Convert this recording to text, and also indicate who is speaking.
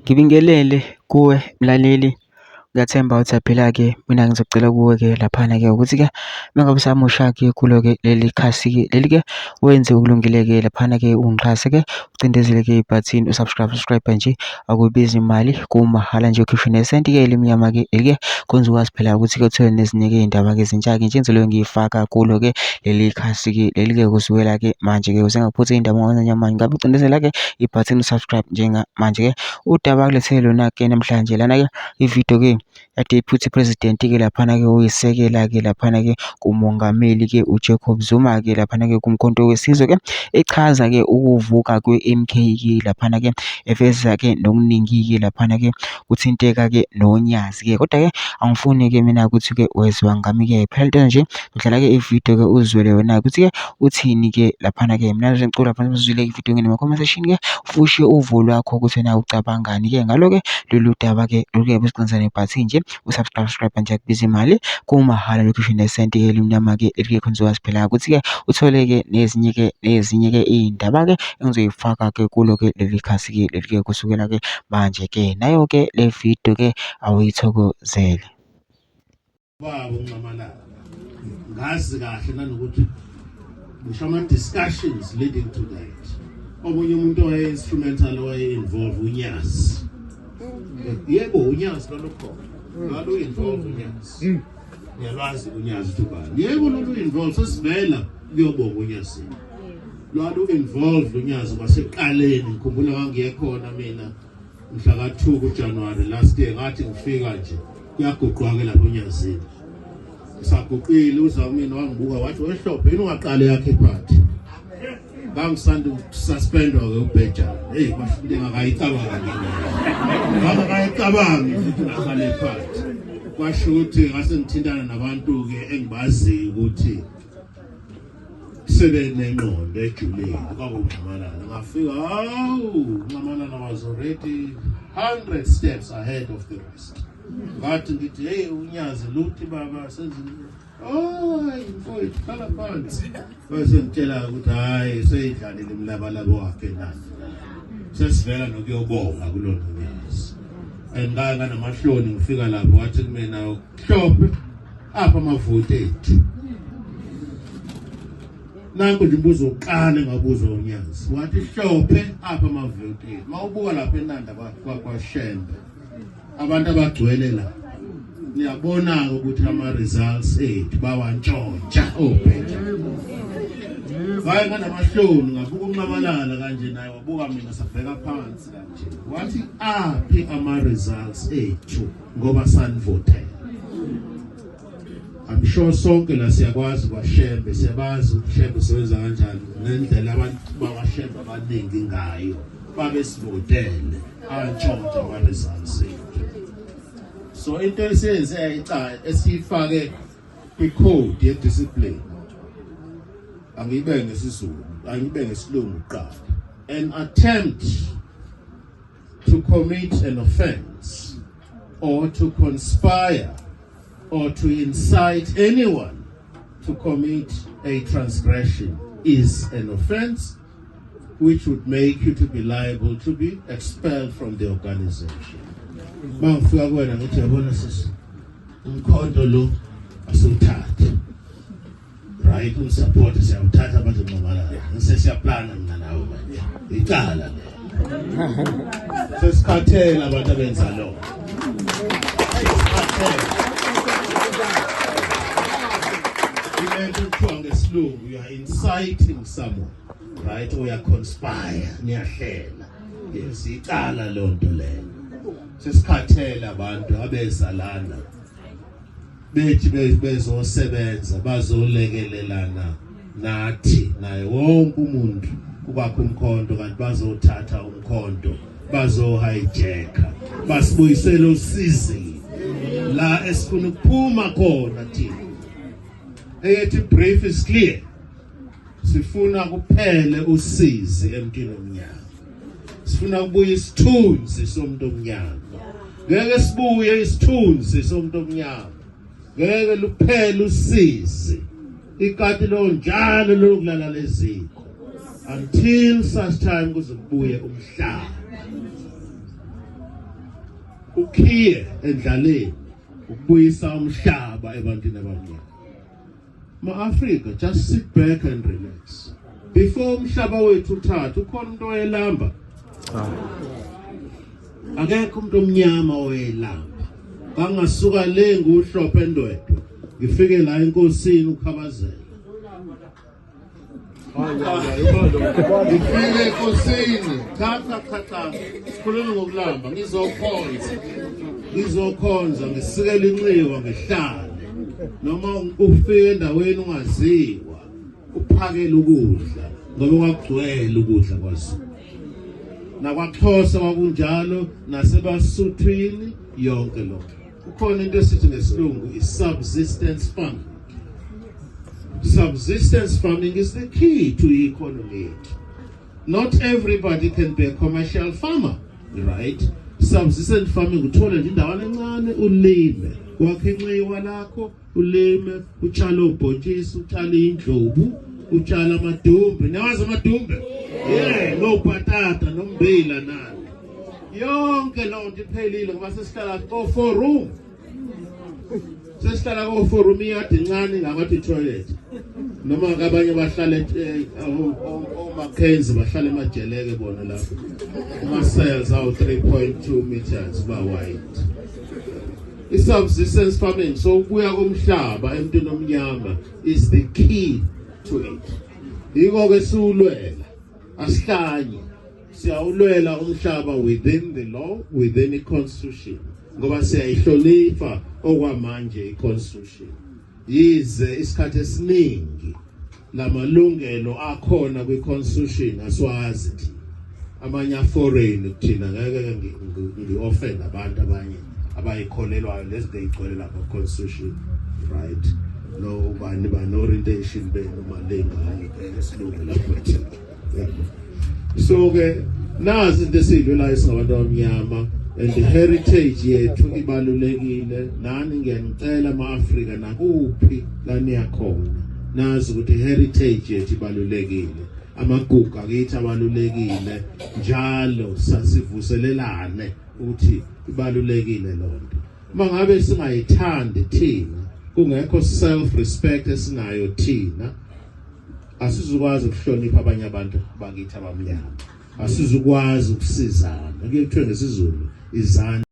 Speaker 1: Ngibingelele kuwe mlaleli, ngiyathemba ukuthi uyaphila-ke. Mina ngizocela kuwe-ke laphana-ke ukuthi-ke uma ngabe usamusha-ke kulo-ke leli khasi-ke leli-ke wenze okulungile-ke laphana-ke ungixhase-ke ucindezele-ke ibhathini u-subscribe, subscribe nje akubizi imali kumahhala nje ukhishwe nesenti-ke elimnyama-ke leli-ke kwenza ukwazi phela ukuthi-ke uthole nezinye-ke iy'ndaba-ke ezintsha-ke nje engizobe ngiyifaka kulo-ke leli khasi-ke leli-ke kusukela-ke manje-ke usengaphuthi iy'ndaba ungawenza njengamanje ngabe ucindezela-ke ibhathini u-subscribe njengamanje-ke udaba akulethele lona-ke namhlanje lana-ke ividiyo-ke ya-deputy president-ke laphana-ke oyisekela-ke laphana-ke kumongameli-ke uJacob Zuma-ke laphana-ke kuMkhonto weSizwe-ke echaza-ke ukuvuka kwe-M_K-ke laphana-ke eveza-ke nokuningi-ke laphana-ke kuthinteka-ke noNyazi-ke kodwa-ke angifuni-ke mina ukuthi-ke wezwa ngami-ke phela into nje udlala-ke ividiyo-ke uzwele wena ukuthi-ke uthini-ke laphana-ke mina nje ngicula laphana uzwile ividiyo ngene ma-comment section-ke ushiye uvo lwakho ukuthi wena ucabangani-ke ngalo-ke lolu daba-ke lolu-ke besiqinisane nebhathi nje u-subscribe subscribe nje akubiza imali kumahhala lokhu usho nesenti-ke elimnyama-ke elike khona phela ukuthi-ke uthole-ke nezinye-ke nezinye-ke iy'ndaba-ke engizoyifaka-ke kulo-ke leli khasi-ke leli-ke kusukela-ke manje-ke nayo-ke le video-ke awuyithokozele.
Speaker 2: Baba uNxamalala ngazi kahle nanokuthi ngisho ama-discussions leading to that omunye umuntu owaye-instrumental owaye-involve uNyazi. Yebo, uNyazi lolukhona lwalu-involve uNyazi. Ngiyalwazi uNyazi ukuthi ubani. Yebo, lolu-involve sesivela kuyobonga uNyazini. Lwalu-involve uNyazi kwasekuqaleni. Ngikhumbula ngangiye khona mina mhla ka-2 kuJanuwari last year, ngathi ngifika nje kuyaguqwa-ke lapho oNyazini. Saguqile uza kumina wangibuka wathi, wehlophe yini ungaqali yakhe iphathi. Ngangisanda ukususpendwa-ke ubhejane. Heyi, basho into engakayicabangi. Ngangakayicabangi ukuthi ngaqala iphathi. Kwasho ukuthi ngase ngithintana nabantu-ke engibaziyo ukuthi sebenengqondo ejulile kwakunxamalala. Ngafika, hawu, Nxamalala was already 100 steps ahead of the rest. Ngathi ngithi, hey, uNyazi luthi baba senze, oh hayi mfowethu hlala phansi. Bese ngitshela ukuthi hayi seyidlalile umlabalaba wakhe nani. Sesivela nokuyobonga kulona Nyazi. And ngaya nganamahloni ngifika lapho wathi kumina Hlophe apha amavoti ethu. Nanku nje umbuzo wokuqala engabuzwa uNyazi. Wathi Hlophe apha amavoti ethu. Mawubuka lapha eNanda kwaShembe. Abantu abagcwele la. Niyabona ukuthi ama results ethu bawantshontsha obheja. Hayi nganamahloni ngabuka uNxamalala kanje naye wabuka mina sabheka phansi kanje. Wathi aphi ama results ethu ngoba sanivotela. I'm sure sonke la siyakwazi kwaShembe, siyabazi uShembe usebenza kanjani ngendlela abantu bakwaShembe abaningi ngayo. Babesivotele antshontsha ama results ethu. So into esiyenze icala esiyifake kwi-code ye-discipline, angiyibe ngesiZulu, angiyibe ngesilungu kuqala. An attempt to commit an offense or to conspire or to incite anyone to commit a transgression is an offense which would make you to be liable to be expelled from the organization. Mangifika kuwena ngithi yabona sisi umkhonto lo asiwuthathe. Right, ungisupport siyawuthatha manje Nxamalala. Ngise siyaplana mina nawe manje. Icala le. Sesikhathele abantu abenza lo. Sesikhathele. Ilento kuthiwa ngesilungu you are inciting someone, right? Or you are conspire, niyahlela. Yes, icala lonto leyo. Sesikhathele abantu abeza lana bethi bezosebenza bazolekelelana nathi naye wonke umuntu ukwakha umkhonto, kanti bazothatha umkhonto bazo-hijacka basibuyisele usizini la esifuna ukuphuma khona thina. Eyethi brief is clear, sifuna kuphele usizi emntwini omnyama, sifuna kubuye isithunzi somuntu omnyama. Ngeke sibuye isithunzi somuntu omnyama, ngeke luphele usizi. Ikati lo njalo lokulala lezikho until such time kuze kubuye umhlaba. Ukhiye endlaleni ukubuyisa umhlaba ebantwini abamnyama. Ma-Afrika, just sit back and relax. Before umhlaba wethu uthatha, ukhona umuntu oyelamba?
Speaker 1: Cha.
Speaker 2: Akekho umuntu omnyama oyelamba. Bangasuka le nguhlophe endwedwe, ngifike la enkosini ukhabazela. Ngifike enkosini, cha cha cha cha, sikhuluma ngokulamba, ngizokhonza. Ngizokhonza ngisikele inxiwa ngihlale. Noma ufike endaweni ungaziwa, uphakele ukudla ngoba kwakugcwele ukudla kwaZulu. NakwaXhosa kwakunjalo, nasebaSuthwini yonke lokho. Kukhona into esithi ngesilungu i-subsistence farming. Subsistence farming is the key to economy yethu. Not everybody can be a commercial farmer, right? Subsistence farming uthole nje indawana encane ulime, wakhe inxiwa lakho ulime, utshale ubhontshisi, utshale indlobu, utshale amadumbe. Niyawazi amadumbe? Yeah, nobhatata nommbila nani. Yonke loo nto iphelile ngoba sesihlala ko-four room. Sesihlala ko-four room, iyadi incane ngakwathi toilet. Noma abanye bahlala oMackenzie bahlala emajeleke bona lapho. Ama-cells awu-3.2 meters ba wide. I-subsistence farming, so ukubuya komhlaba emntwini omnyama is the key to it. Yiko-ke siwulwela, asihlanye. Siyawulwela umhlaba within the law, within the constitution, ngoba siyayihlonipha okwamanje i-constitution. Yize isikhathi esiningi lamalungelo akhona kwi-constitution asiwazi thina, amanye a-foreign kuthina, ngeke ngi-offend abantu abanye abayikholelwayo lezi zinto ey'gcwele lapha constitution, right? No ubani bani orientation benu malengane ngeke silunge lapho thina. So ke nazi into esiyilwelayo singabantu abamnyama, and the heritage yethu ibalulekile. Nani ngiyanicela ama-Afrika nakuphi la niyakhona, nazi ukuthi heritage yethu ibalulekile, amagugu akithi abalulekile, njalo sasivuselelane ukuthi ibalulekile lonto. Uma ngabe singayithandi thina, kungekho self respect esinayo thina, asizukwazi ukuhlonipha abanye abantu bakithi abamnyama, asizukwazi ukusizana. Kuye kuthiwe ngesiZulu izandla